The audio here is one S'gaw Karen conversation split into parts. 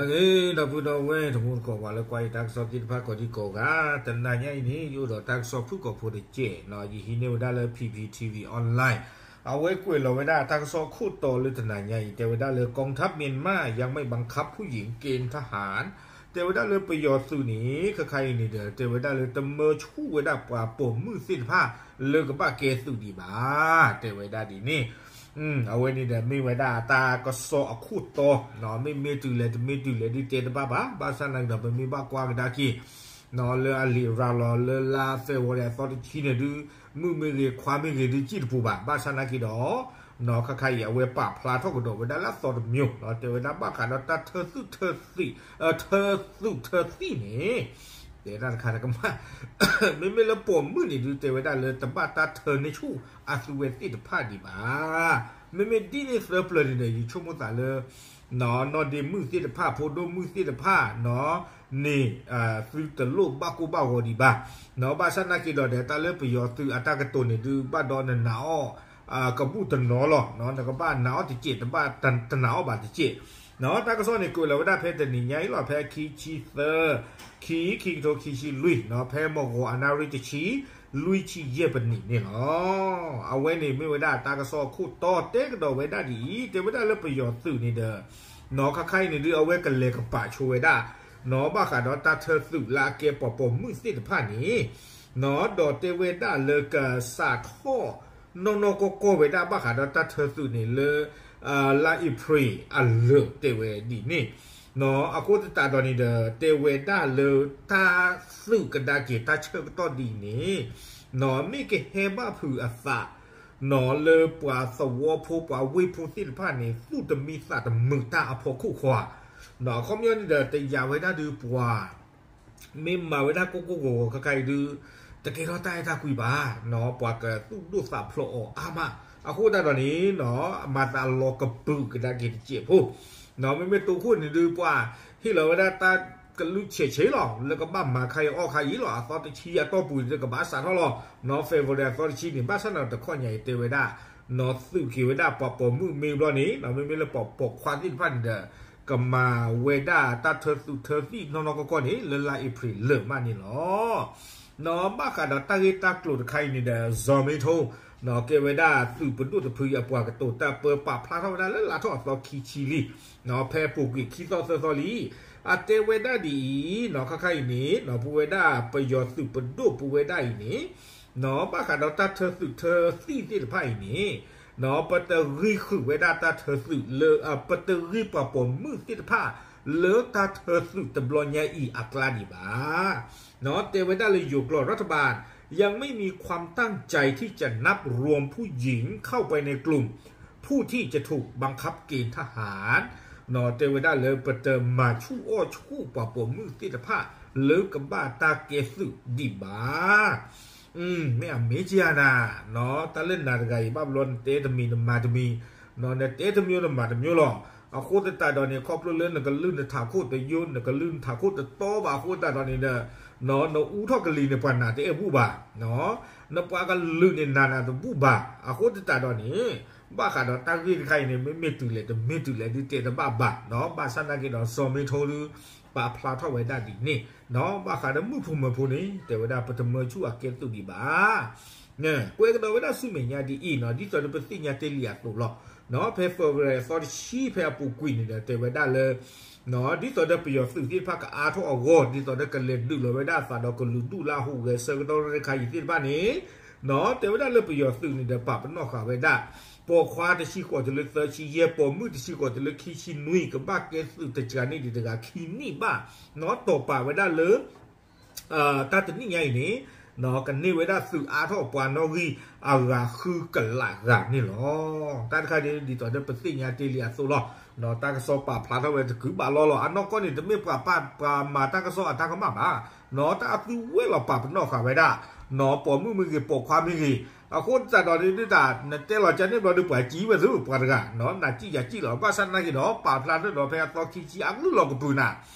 ဂ့ၤ ဒီပုၢ်ဒီဝဲၢ်တံၤသကိး ပှၤလၢကွၢ်ယတၢ်ကစီၣ်သ့ၣ်တဖၣ်ကိးဒံကိးဂၤ, တနၤညါအံၤန့ၣ် ယအိၣ်ဒီးတၢ်ကစီၣ်ဖုၣ်ကိာ်ဖိတစဲး, ယဟံးန့ၢ်ဝဲဒၣ်လၢ P P T V Online, အဝဲကွဲးလီၤဝဲဒၣ်တၢ်ကစီၣ်ခိၣ်တီလၢတနၤညါအံၤ တဲဝဲဒၣ်လၢ กองทัพเมียนมายังไม่บังคับผู้หญิงเกณฑ์ทหาร, တဲဝဲဒၣ်လၢပယီၤသုးန့ၣ် ခဲခါအံၤန့ၣ်ဒီး တဲဝဲဒၣ်လၢတမၢဆူၣ်ဝဲဒၣ်ပှၤပိာ်မုၣ်သ့ၣ်တဖၣ်လၢကဘၣ်ကဲသုးဒံးဘၣ်, တဲဝဲဒၣ်ဒ်န့ၣ် အဝဲန့ၣ်ဒီးမ့ၢ်ဝဲဒၣ်တၢ်ကစီၣ်အခိၣ်တီ, မ့မ့ၢ်တုၤလဲၣ်တမ့ၢ်တုၤလဲၣ်ဒုးတဲတဘၣ်ဘၣ်, ဘၣ်ဆၣ်သနာ်က့ဒီး ပမ့ၢ်ဘၣ်ကွၢ်ကဒါက့ၤ လၢအလံာ်ရၤလီၤလၢလါ February အသီတဆံန့ၣ်ဒုး မုၣ်မ့ၢ်ဂ့ၤ ခွါမ့ၢ်ဂ့ၤဒုး စံၣ်တပူၤဘၣ်, ဘၣ်ဆၣ်သနာ်က့ဒီး ခါခါအံၤ အဝဲပာ်ဖျါထီၣ်ကဒီးဝဲဒၣ်လၢအသီတမံၤ, တဲဝဲဒၣ်ဘၣ်ဃးဒီးတၢ်ထၢသုးထၢသံၣ်, ထၢသုးထၢသံၣ်န့ၣ် တဲဒၣ်တခါတကမၣ်, မ့မ့ၢ်လၢပိာ်မုၣ်န့ၣ်ဒုး တဲဝဲဒၣ်လၢတဘၣ်တၢ်ထၢန့ၢ်ဆူၣ်အသုဝဲသ့ၣ်တဖၣ်ဒံးဘၣ်, မ့မ့ၢ်ဒ်န့ၣ်သၢပျၢၤန့ၣ်ဒီး ယဆိကမိၣ်သးလၢ နီၢ်ဒ့မုၣ်သ့ၣ်တဖၣ် ဖိဒိၣ်မုၣ်သ့ၣ်တဖၣ် န့ၣ် သုတလိၣ်ဘၣ်ကိၢ်ဘၣ်ဂီၤဒံးဘၣ်, ဘၣ်ဆၣ်သနာ်က့ဒီး တၢ်လၢပယီၤသုးအတၢ်ကတိၤန့ၣ်ဒုး ဘၣ်ဒီးနနာ်အီၣ် ကဘူၣ်တနီၤလီၤ, နကဘၣ်နာ်အီၣ်တစဲး တဘၣ်တနာ်အီၣ်ဘၣ်တစဲး, တၢ်ကစီၣ်န့ၣ် ကွဲးလီၤဝဲဒၣ်ဖဲတနံၤညါအံၤလီၤ, ဖဲခံဆံသၢ ခံ ခံကထိခံဆံလွံၢ်, ဖဲမုၢ်ဂီၤအနၣ်ရံၣ်တဆံ လွံၢ်ဆံယဲၢ်ပနံးန့ၣ်လီၤ. အဝဲန့ၣ်မ့ၢ်ဝဲဒၣ်တၢ်ကစီၣ်အခိၣ်တီတဲကဒီးဝဲဒၣ်ဒ်အံၤ, တဲဝဲဒၣ်လၢပယီၤသုးန့ၣ်ဒီး နီၢ်ခါခါအံၤန့ၣ်ဒုး အဝဲကလဲၤကပာ်ဆိဝဲဒၣ် နီၢ်ဘၣ်ဃးဒီးတၢ်ထၢသုးလၢအကဲပှၤပိာ်မုၣ်သ့ၣ်တဖၣ်န့ၣ်, နီၢ်ဒီးတဲဝဲဒၣ်လၢကစးထီၣ် နီၢ်နီၢ်ကီၢ်ကီၢ်ဝဲဒၣ်ဘၣ်ဃးဒီးတၢ်ထၢသုးန့ၣ်လၢ လါအ့ဖြ့ၣ်အလၢာ်တဲဝဲဒ်န့ၣ်, နီၢ်အဃိသတးဒီးန့ၣ်ဒီး တဲဝဲဒၣ်လၢတၢ်သုးကဒါက့ၤတၢ်ဆၢကတီၢ်ဒ်အံၤန့ၣ်, နီၢ်မ့ၢ်ကဟဲဘၣ်ဖုးအသး နီၢ်လၢပှၤသဝီဖိပှၤဝ့ၢ်ဖိသ့ၣ်တဖၣ်န့ၣ် သူၣ်တမံသးတမုာ်တၢ်အဖီခိၣ်ဃီ, နီၢ်အခီပညီန့ၣ်ဒီး တယာ်ဝဲဒၣ်ဒုးပှၤ မ့ၢ်မၤဝဲဒၣ်ကိၢ်ကိၢ်ဂီၤဂီၤခါခါအံၤဒုး တကဲထီၣ်တၢ်အဲၣ်တၢ်ကွံဘၣ်, နီၢ်ပှၤကသူၣ်ဒိၣ်သးဖျိးအီၤအါမး, အဃိသတးဒီးန့ၣ် နီၢ်မၤသးလီၤကပုာ်ကဒါက့ၤတစဲးဖိ, နီၢ်မ့မ့ၢ်တိခိၣ်န့ၣ်ဒုးပှၤ ဟ့ၣ်လီၤဝဲဒၣ်တၢ်ကလုၢ်ဆဲးဆဲးလီၤ လၢကဘၣ်မၤခါအံၤအီၣ်ခါအံၤလီၤ, အသီတဆံအတီၢ်ပူၤန့ၣ်ဒုးကဘၣ်စးထီၣ်လီၤ, နီၢ် February အသီတဆံန့ၣ် ဘၣ်ဆၣ်နီၢ်တခီညါအံၤတဲဝဲဒၣ် နီၢ်သုးက့ၤဝဲဒၣ်ပှၤပိာ်မုၣ်မ့ၢ်ဘျီန့ၣ် နီၢ်မ့မ့ၢ်လၢပှၤပိာ်ခွါသ့ၣ်တဖၣ်န့ၣ်ဒီး ကမၤဝဲဒၣ်တၢ်ထၢသုးထၢသံၣ်နီၢ်နီၢ်ကီၢ်ကီၢ်န့ၣ် လၢလါအ့ဖြ့ၣ်လၢာ်မးန့ၣ်လီၤ. နီၢ်ဘၣ်ဃးဒီးတၢ်ဂ့ၢ်တၢ်ကျိၤတခါအံၤန့ၣ်ဒီး စီၤမ့ထိ နီၢ်ကဲဝဲဒၣ်သုးပဒိၣ်တဖုအပှၤကတိၤတၢ်ပၢပာ်ဖျါထီၣ်ဝဲဒၣ်လၢလါထီၣ်အသီခံဆံလံ, နီၢ်ဖဲပူၤကွံာ်ခံသီသၢသီလံ, အတဲဝဲဒၣ်ဒ်အံၤ နီၢ်ခါခါအံၤန့ၣ် နီၢ်ပဝဲဒၣ်ပယီၤသုးပဒိၣ်ပဝဲဒၣ်အံၤန့ၣ် နီၢ်ဘၣ်ဃးဒီးတၢ်ထၢသုးထၢသံၣ်သ့ၣ်တဖၣ်အံၤန့ၣ် နီၢ်ပတဂံၢ်ဃုာ်ဝဲဒၣ်တၢ်ထၢသုးလၢ ပတဂံၢ်ပှၤပိာ်မုၣ်သ့ၣ်တဖၣ် လၢတၢ်ထၢသုးတဘျီညါအံၤအကျါဒံးဘၣ်. နီၢ်တဲဝဲဒၣ်လၢယိၤကျိာ် รัฐบาลยังไม่มีความตั้งใจที่จะนับรวมผู้หญิงเข้าไปในกลุ่มผู้ที่จะถูกบังคับเกณฑ์ทหาร နီၢ်တဲဝဲဒၣ်လၢပတမၤဆူၣ်အီၣ်ဆူၣ်ပှၤပိာ်မုၣ်သ့ၣ်တဖၣ် လၢကဘၣ်တၢ်ကဲသုးဒံးဘၣ်. မ့ၢ်အမ့ၢ်ကယၤနၤ, နီၢ်တၢ်လၢနၤတဂၤအံၤ ဘၣ်ဘျီနတဲတမံၤနမၤတမံၤ, နီၢ်နတဲတမံၤနမၤတမံၤလီၤ. အဃိသတးဒီးန့ၣ် ခီဖျိလၢနကလုၢ်နထးခိၣ်တယိ နကလုၢ်နထးခိၣ်တတီဘၣ်အဃိသတးဒီးန့ၣ်ဒီး နီၢ်နအူထီၣ်ကလံၤန့ၣ် ပှၤနာ်တအဲၣ်ဘူၣ်ဘၣ်, နီၢ်နပှၤကလုာ်န့ၣ်နာ်နၤတဘူၣ်ဘၣ်. အဃိသတးဒီးန့ၣ် ဘၣ်ဃးဒီးတၢ်ဂ့ၢ်တခါအံၤန့ၣ် မ့မ့ၢ်တုၤလဲၣ်တမ့ၢ်တုၤလဲၣ်ဒုးတဲတဘၣ်ဘၣ်, နီၢ်ဘၣ်ဆၣ်သနာ်က့ဒီး စီၤမ့ထိဒုး ပာ်ဖျါထီၣ်ဝဲဒၣ်ဒ်န့ၣ်, နီၢ်ဘၣ်ဃးဒီးမုၣ်ဖိမၢဖိန့ၣ် တဲဝဲဒၣ်ပတမၢဆူၣ်အကဲသုးဒံးဘၣ်. ကွဲးကဒီးဝဲဒၣ်ဆူမဲာ်ညါဒ်အံၤ, နီၢ်ဒ်သိးဒီးပသ့ၣ်ညါတ့ၢ်လံအသိးလီၤ. နီၢ်ဖဲ February အသီတဆံဖဲအပူၤကွံာ်န့ၣ်ဒီး တဲဝဲဒၣ်လၢ နီၢ်ဒ်သိးဒီးပယီၤသုးသ့ၣ်တဖၣ်ကအါထီၣ်အဂီၢ် ဒ်သိးဒီးကလဲၤဒုးလီၤဝဲဒၣ်အသးဒီးကလုာ်ဒူၣ်လၢအဟူးဂဲၤဆၢကတီၢ်တခါအံၤသ့ၣ်တဖၣ်န့ၣ်, နီၢ်တဲဝဲဒၣ်လၢပယီၤသုးန့ၣ်ဒီးပာ်ပနီၣ်ဃာ်ဝဲဒၣ် ပိာ်ခွါတဆံဃိးတုၤလၢသၢဆံယဲၢ် ပိာ်မုၣ်တဆံဃိးတုၤလၢခံဆံနွံ ကဘၣ်ကဲသုးတစှၤန့ၢ်ဒံးတဂၤခံနံၣ်ဘၣ်, နီၢ်တိာ်ပာ်ဝဲဒၣ်လၢ တၢ်တနံၣ်ညါအံၤန့ၣ် ကန့ၢ်ဝဲဒၣ်သုးအါထီၣ်ပှၤနီၣ်ဂံၢ်အဂၤဃုကလးဂၤန့ၣ်လီၤ. တၢ်တခါဒ်သိးဒီးပသ့ၣ်ညါတ့ၢ်လံအသိးလီၤ. တၢ်ကစီၣ်ပာ်ဖျါထီၣ်ဝဲတကုးဘၣ်လီၤလီၤ. အနီၢ်ကီၢ်န့ၣ် တမ့ၢ်ပှၤပာ်ပှၤမၤတၢ်ကစီၣ်အတၢ်ကမၣ်ဘၣ်, နီၢ်တၢ်အသုဝဲလီၤပာ်ပနီၣ်ဃာ်ဝဲဒၣ် နီၢ်ပိာ်မုၣ်မ့ၢ်ဂ့ၤ ပိာ်ခွါမ့ၢ်ဂ့ၤ, အဃိသတးဒီးဒ်တၢ် နတဲလီၤကန့ၢ်ဘျီဒီးပှၤကံဝဲသုပှၤတဂၤ နီၢ်နၤကံယၤကံလီၤ. ဘၣ်ဆၣ်သနာ်က့ဒီး ပာ်ဖျါထီၣ်ဒီးဖဲအသီခံဆံအကလုၢ်လီၤကပုာ်နၤ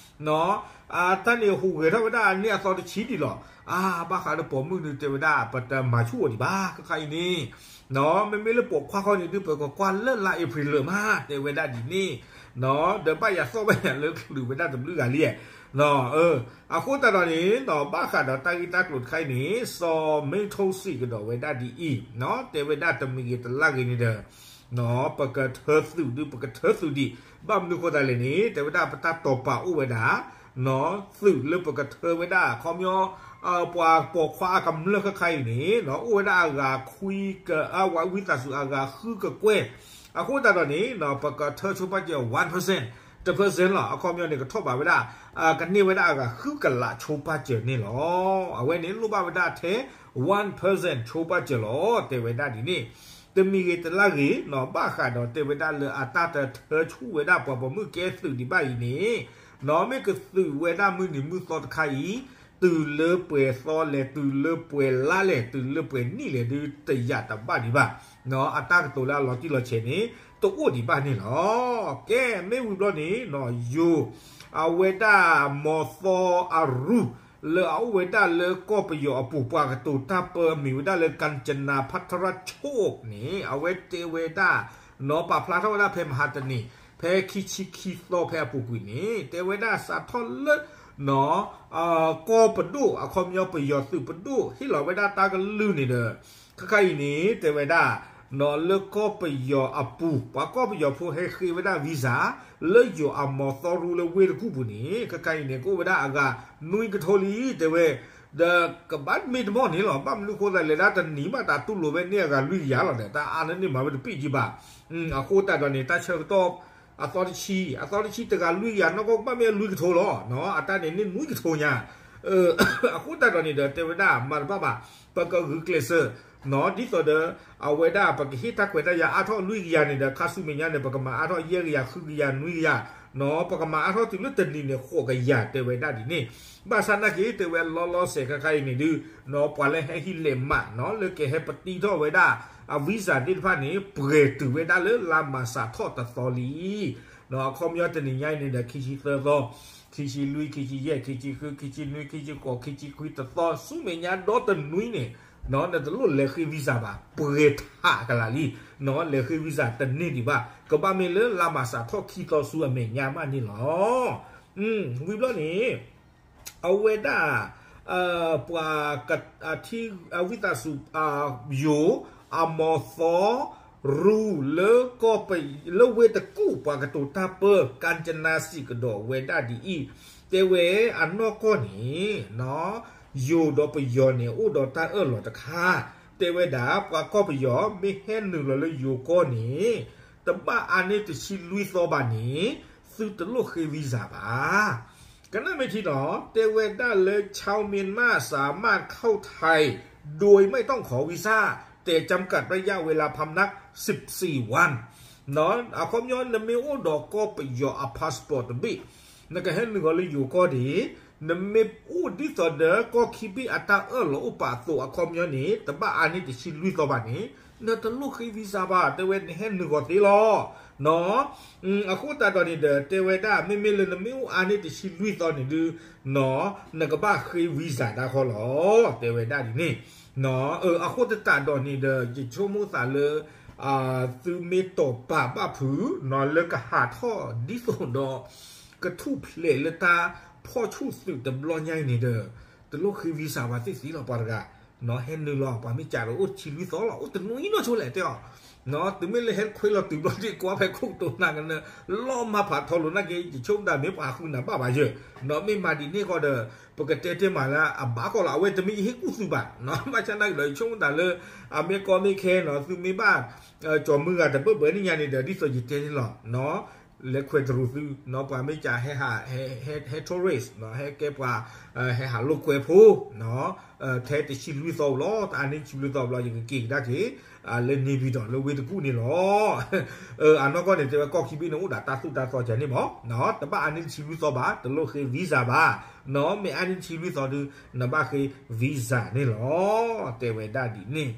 နီၢ် တၢ်န့ၣ်ဟူးဂဲၤထီၣ်ဝဲဒၣ်အန့ၢ်အသီတဆံဒံးလီၤ. အါ ဘၣ်ဃးဒီးပိာ်မုၣ်န့ၣ်တဲဝဲဒၣ် ပတမၤဆူၣ်အီၤဒံးဘၣ် ခဲခါအံၤန့ၣ်, နီၢ်မ့မ့ၢ်လၢပိာ်ခွါခီန့ၣ်ဒုး ပကကွၢ်လၢလါအ့ဖြ့ၣ်လၢာ်မး တဲဝဲဒၣ်ဒ်န့ၣ်, ဒီးဘၣ်ယၤသီၣ်ဘၣ်ယၤလၢချုးဝဲဒၣ်တဘျုးဂၤလံ, အဃိသတးဒီးန့ၣ် ဘၣ်ဃးဒီးတၢ်ဂ့ၢ်တၢ်ကျိၤတခါအံၤန့ၣ် စီၤမ့ထိစံးကဒီးဝဲဒၣ်ဒ်အံၤ, တဲဝဲဒၣ်တမံၤဂ့ၤတလၢ်ဂ့ၤန့ၣ်ဒီး ပကထၢသုးဒုး ပကထၢသုးဒံး, ဘၣ်မနုၤဃိသတးလဲၣ်န့ၣ် တဲဝဲဒၣ်ပတၢ်တိာ်ပာ်အိၣ်ဝဲဒၣ် သုးလၢပကထၢဝဲဒၣ် အခီပညီ ပှၤပိာ်ခွါအကမျၢၢ်ခဲခါအံၤန့ၣ် အိၣ်ဝဲဒၣ်အဂၤခွံက ဝံသးစူၤအဂၤဃုကကွဲၢ်, အဃိသတးဒီးန့ၣ် ပကထၢဆိပာ်စၢၤ one percent, တ percent လီၤ. အခီပညီန့ၣ် ကထီၣ်ဘးဝဲဒၣ် ကန့ၢ်ဝဲဒၣ်အဂၤဃုကလးဆိပာ်စၢၤန့ၣ်လီၤ. အဝဲန့ၣ်လိၣ်ဘၣ်ဝဲဒၣ်ထဲ one percent ဆိပာ်စၢၤလီၤ တဲဝဲဒၣ်ဒ်န့ၣ်, တမံၤဂ့ၤတလၢ်ဂ့ၤ ဘၣ်ဃးဒီးတဲဝဲဒၣ်လၢအတၢ်တထၢဆူၣ်ဝဲဒၣ်ပှၤပိာ်မုၣ်ကဲသုးဒံးဘၣ်အံၤန့ၣ် မ့ၢ်ကသုးဝဲဒၣ်မုၢ်နံၤမုၢ်သီတခါအံၤ တုၤလၢပှဲၤသီလဲၣ် တုၤလၢပှဲၤလါလဲၣ် တုၤလၢပှဲၤနံၣ်လဲၣ်ဒုးတယာ်တဘၣ်ဒံးဘၣ်, အတၢ်ကတိၤလၢအလီၤတံၢ်လီၤဆဲးန့ၣ် တအိၣ်ဒံးဘၣ်န့ၣ်လီၤ. ကဲ မ့ၢ်ဝံၤဘျီန့ၣ် ယိၤ အဝဲဒၣ်မီၤသီအရူ လၢအအိၣ်ဝဲဒၣ်လၢကီၢ်ပယီၤအပူၤ ပှၤကတိၤတၢ်ပၢအမံၤဝဲဒၣ်လၢ ကၣ်စနၢ်ဖးထရၣ်ဆိၣ်န့ၣ် အဝဲတဲဝဲဒၣ် နီၢ်ပာ်ဖျါထီၣ်ဝဲဒၣ်ဖဲမဟါတနံၤ ဖဲခံဆံခံသီဖဲအပူၤကွံာ်န့ၣ် တဲဝဲဒၣ်စးထီၣ်လၢ ကီၢ်ပဒိၣ် အခီပညီပယီၤသုးပဒိၣ် ဟ့ၣ်လီၤဝဲဒၣ်တၢ်ကလုၢ်န့ၣ်ဒီး ခဲခါအံၤန့ၣ် တဲဝဲဒၣ် လၢကီၢ်ပယီၤအပူၤ ပှၤကီၢ်ပယီၤဖိဟဲဃ့ဝဲဒၣ် visa လၢယိၤအမီၤသီရူလၢဝ့ၢ်တကူၣ်ပူၤန့ၣ် ခဲခါအံၤန့ၣ် ကအိၣ်ဝဲဒၣ်အဂၤနွံကထိလံ တဲဝဲ ဒီးကဘၣ်မ့ၢ်တဘီန့ၣ်လီၤ. ဘၣ်မနုၤဃိသတးလဲၣ် ဒၣ်တနံၤဘၣ်တၢ်တူၢ်လိာ်ဝဲန့ၢ်အဂၤလွံၢ်ကယၤလီၤဒီး တၢ်အါန့ၢ်န့ၢ်မၤဝဲတပ့ၢ်ကံဘၣ်. အဃိသတးဒီးန့ၣ် တၢ်ဆၢကတီၢ် အသီတဆံ အသီတဆံတဂၤလွံၢ်ကယၤ နီၢ်ကီၢ်ကဘၣ်မ့ၢ်အလွံၢ်ကထိလီၤ. အတၢ်န့ၣ်န့ၢ်နွံကထိညါ အဃိသတးဒီးန့ၣ်ဒီး တဲဝဲဒၣ်မၤတဘၣ်ဘၣ် ပကဂုာ်ကျဲးစၢး ဒ်သိးဒီး အဝဲဒၣ်ပကဟ့ၣ်တၢ်ခွဲးတၢ်ယာ်အါထီၣ်လွံၢ်ကယၤန့ၣ်ဒီး ခါဆူမဲာ်ညါန့ၣ် ပကမၤအါထီၣ်ယဲၢ်ကယၤ ဃုကယၤ နွံကယၤ ပကမၤအါထီၣ်တုၤလၢတနံၤန့ၣ် ဃိးကယၤ တဲဝဲဒၣ်ဒ်န့ၣ်. ဘၣ်ဆၣ်နာ်က့ တဲဝဲလီၤလီၤဆဲးခဲခါအံၤန့ၣ်ဒုး ပှၤလၢဟဲဟံးလဲၤမး လၢကဟဲပတံထီၣ်ဝဲဒၣ် အ visa သ့ၣ်တဖၣ်န့ၣ် ပှဲၤတုၤဝဲဒၣ်လၢလါမးစးထီၣ်တသီလံ. အခီပညီတနံၤညါအံၤန့ၣ်ဒီး ခံဆံသၢသီ ခံဆံလွံၢ် ခံဆံယဲၢ် ခံဆံဃု ခံဆံနွံ ခံဆံဃိး ခံဆံခွံတသီ ဆူမဲာ်ညါဒီတနွံန့ၣ် နတလိၣ်လဲၤဃ့ visa ဘၣ် ပှဲၤထးကလာ်လံ. လဲၤဃ့ visa တန့ၢ်ဒံးဘၣ် ကဘၣ်မ့ၢ်လၢလါမးစးထီၣ်ခံသီဆူအမဲာ်ညါမးန့ၣ်လီၤ. ဝံၤဘျီန့ၣ် အဝဲဒၣ် ပှၤ အထံ အဝံသးစူၤ ယိၤ အမီၤသီ ရူ လၢကီၢ်ပ လၢဝ့ၢ်တကူၣ် ပှၤကတိၤတၢ်ပၢ ကၣ်စနၢ်စံးကဒီးဝဲဒၣ်ဒ်အံၤ, တဲဝဲအနီၢ်ကီၢ်န့ၣ် ယိၤဒီးပယီၤန့ၣ် အိၣ်ဒီးတၢ်အၢၣ်လီၤတခါ, တဲဝဲဒၣ် ပှၤကီၢ်ပယီၤမ့ၢ်ဟဲနုာ်လီၤလၢယိၤကီၢ်န့ၣ် တဘၣ်အါန့ၢ်တဆံလွံၢ်သီဘၣ်န့ၣ် သုတလိၣ်ဃ့ visa ဘၣ်. ကနၣ်မ့ၢ်ထံနီၤ တဲဝဲဒၣ်လၢ ชาวเมียนมาสามารถเข้าไทย โดยไม่ต้องขอวีซ่า แต่จำกัดระยะเวลาพำนักสิบสี่วัน အခီပညီ နမ့ၢ်အိၣ်ဒီးကီၢ်ပယီၤအ passport တဘ့ၣ် နကဟဲနုာ်ဃီၤလၢယိၤကီၢ်န့ၣ် နမ့ၢ်အိၣ်ဒ်သိးဒီးကီၢ်ခံဘ့ၣ်အတၢ်အၢၣ်လီၤအိၣ်ပာ်အသိး အခီပညီန့ၣ် တဘၣ်အါန့ၢ်တဆံလွံၢ်သီဘၣ်န့ၣ် နတလိၣ်ဃ့ visa ဘၣ် တဲဝဲနဟဲနုာ်ဃီၤသ့လီၤ. အဃိသတးဒီးန့ၣ်ဒီး တဲဝဲဒၣ် မ့မ့ၢ်လၢနမ့ၢ်အိၣ်အါန့ၢ်တဆံလွံၢ်သီန့ၣ်ဒုး နကဘၣ်ဃ့ visa တၢ်ဃီလီၤ တဲဝဲဒၣ်ဒ်န့ၣ်. အဃိသတးဒီးန့ၣ်ဒီး ယဆိကမိၣ်သးလၢ သုမ့ၢ်တိာ်ပာ်ဘၣ်ဖုး လၢကဟးထီၣ်ဒ်သိးဒီး ကထူၣ်ဖျဲးလၢတၢ်ဖီၣ်ဆူၣ်သုးတဘျီညါအံၤန့ၣ်ဒီး တလိၣ်ဃ့ visa ဘၣ်သ့ၣ်သ့ၣ်လီၤ ပှၤတဂၤ ဟဲနုာ်လီၤ ပှၤမ့ၢ်စးဒီးအိၣ်တဆံလွံၢ်သီလီၤ အိၣ်တနွံနီၢ်ဆိလဲၣ်တဲအီၤ တုၤမ့ၢ်လၢဟဲခွဲလီၤတုၤဘျီဒ့ၣ်ကွၢ်ဖဲခိၣ်ကတိၤနၤကနၢ လီၤမၤဖးထီလိာ်နာ်က့ ယဆိကမိၣ်တၢ်မ့ၢ်ပှၤဃုနၤဘၣ်ဘၣ်ယဲၢ် မ့ၢ်မၤဒ်န့ၣ်ဃီဒီး ပကတဲတဲမးလၢအဘၣ်ကီးလီၤ အဝဲတမ့ၢ်ယဟ့ၣ်ကူၣ်သုးဘၣ် ဘၣ်ဆၣ်နာ်က့ဒီး ယဆိကမိၣ်တၢ်လၢ အမ့ၢ်ကီမ့ၢ်ခဲနီၤ သုမ့ၢ်ဘၣ် ကၠီၤမုၢ်ဂၤတဘၢၣ်ဘၢၣ်န့ၣ်ညါန့ၣ်ဒီး ဒ်သိးယတဲန့ၣ်လီၤ လဲၤခွဲးတရူးသု ပှၤမ့ၢ်စး ဟဲ tourist ဟဲကဲပှၤ ဟဲဟးလိာ်ကွဲဖိ ထဲတဆံလွံၢ်သီလီၤ တအါန့ၢ်တဆံလွံၢ်သီဘျီ ယကက့ၤကဒါက့ၤ လၢ နေပြည်တော် လၢဝ့ၢ်တကူၣ်န့ၣ်လီၤ. အနီၢ်ကီၢ်န့ၣ် တဲဝဲကီၢ်ခံဘ့ၣ်န့ၣ် အိၣ်ဒၣ်တၢ်သူၣ်တၢ်သီကန့ၣ်မး တဘၣ်အါန့ၢ်တဆံလွံၢ်သီဘၣ် တလိၣ်ဃ့ visa ဘၣ် မ့ၢ်အါန့ၢ်တဆံလွံၢ်သီဒုး နဘၣ်ဃ့ visa န့ၣ်လီၤ တဲဝဲဒၣ်ဒ်န့ၣ်.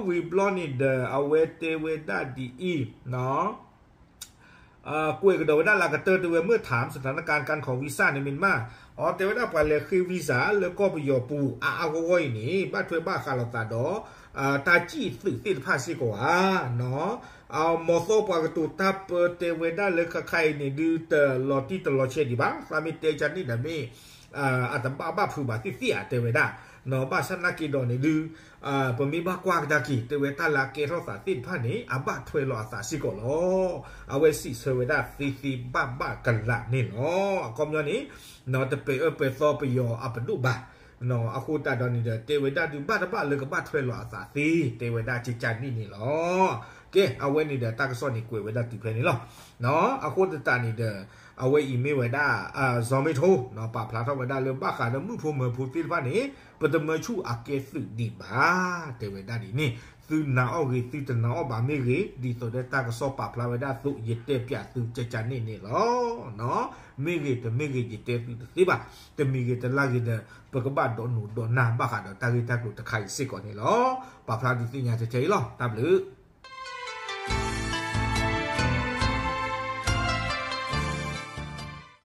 ဝံၤဘျီန့ၣ်ဒီး အဝဲတဲဝဲဒၣ်ဒ်အံၤ ကွဲးကဒီးဝဲဒၣ်လၢကတၢၢ်တဲဝဲ เมื่อถามสถานการณ์การขอวีซ่าในเมียนมา အတဲဝဲဒၣ်ပှၤလဲၤဃ့ visa လၢကီၢ်ပယီၤပူၤ အါအါဂီၢ်ဂီၢ်အံၤန့ၣ် ဘၣ်ထွဲဘၣ်ဃးလိာ်သးဒီး တၢ်စံၣ်သုးသ့ၣ်တဖၣ်စ့ၢ်ကီးဧါ. မ်သီပှၤကတိၤတၢ်ပၢတဲဝဲဒၣ်လၢခဲခါအံၤန့ၣ်ဒုး တလီၤတံၢ်တလီၤဆဲးဒံးဘၣ်, သးမ့ၢ်တဲကန့ၣ်ဒီးမ့ၢ် အတဘၣ်ဘၣ်ဖုးဘၣ်သ့ၣ်သ့ၣ်ဧါ တဲဝဲဒၣ်. ဘၣ်ဆၣ်နာ်က့ဒီးန့ၣ်ဒုး ပမ့ၢ်ဘၣ်ကွၢ်ကဒါက့ၤ တဲဝဲတၢ်လၢအကဲထီၣ်သးသ့ၣ်တဖၣ်န့ၣ် အဘၣ်ထွဲလီၤအသးစ့ၢ်ကီးလီၤ. အဝဲစံးဆၢဝဲဒၣ်သ့သ့ဘၣ်ဘၣ်ကလာ်န့ၣ်လီၤ. အခီပညီန့ၣ် တပဲာ်အၢပဲာ်သီပယီၤအပဒိၣ်ဘၣ်. အဃိသတးဒီးန့ၣ်ဒီး တဲဝဲဒၣ်ဒုးဘၣ်တဘၣ်လၢကဘၣ်ထွဲလီၤအသးသ့ တဲဝဲဒၣ်ကကန့ၣ်န့ၣ်လီၤ. ကဲ အဝဲန့ၣ်ဒီးတၢ်ကစီၣ်န့ၣ်ကွဲးဝဲဒၣ်တုၤဖဲန့ၣ်လီၤ. အဃိသတးန့ၣ်ဒီး အဝဲအံၤမ့ၢ်ဝဲဒၣ် စီၤမ့ထိ ပာ်ဖျါထီၣ်ဝဲဒၣ်လၢဘၣ်ဃးဒီးမုၣ်ဖိမၢၤဖိသ့ၣ်တဖၣ်န့ၣ် ပတမၢဆူၣ်အကဲသုးဒံးဘၣ် တဲဝဲဒၣ်ဒ်န့ၣ်, သုနာ်အီၣ်ဂ့ၤ သုတနာ်အီၣ်ဘၣ်မ့ၢ်ဂ့ၤ, ဒ်သိးဒီးတၢ်ကစီၣ်ပာ်ဖျါဝဲဒၣ်အသိး ယတဲပၠးသုကကန့ၣ်န့ၣ်လီၤ. မ့ၢ်ဂ့ၤတမ့ၢ်ဂ့ၤ ယတဲသုတသ့ဘၣ်. တမံၤဂ့ၤတလါဂ့ၤဒီး ပကဘၣ်ဒိးနုာ်ဒိးနၢ်ဘၣ်ဃးဒီးတၢ်ဂ့ၢ်တၢ်ကျိၤတခါအံၤစ့ၢ်ကီးန့ၣ်လီၤ. ပာ်ဖျါဒုးသ့ၣ်ညါထဲထဲအံၤလီၤ. တၢ်ဘျုး